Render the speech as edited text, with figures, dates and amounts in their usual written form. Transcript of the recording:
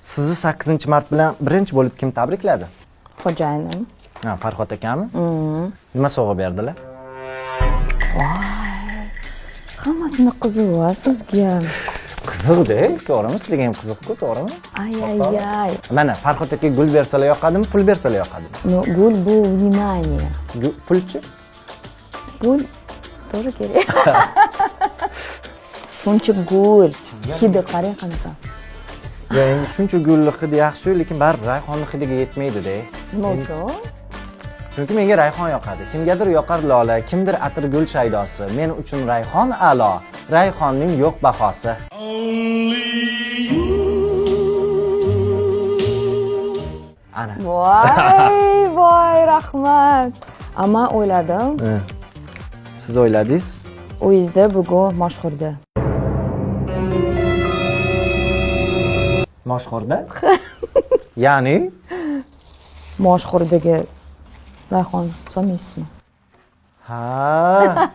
Sizni 8 mart bilan birinchi bo'lib kim tabrikladi? Xo'jayinim. Ha, Farhod akami? Nima sovg'a berdilar? Hammasini qiziq a sizga. Qiziqda, to'g'rimi? Sizlarga ham qiziq-ku, to'g'rimi? Ay ay ay. Mana Farhod aka gul bersalar yoqadimi, pul bersalar yoqadimi? Ну, gul bu внимание. Pulchi? Gul тоже kerak. Shuncha gul. Hidi qarang qanaqa. Yo, endi shuncha gulni hidi yaxshi, lekin baribir rayhonni hidiga yetmaydi-da. Nima uchun? Chunki menga rayhon yoqadi. Kimgadir yoqar lola, kimdir atir gul shaydosi. Men uchun rayhon a'lo, rayhonning yo'q bahosi. Ana. Voy, voy, rahmat. Ama o'yladim, Siz o'yladingiz? Uyingizda bugun moshxo'rda. Moshxo'rda? Ya'ni Moshxo'rdaga rayhon solmaysizmi? Ha.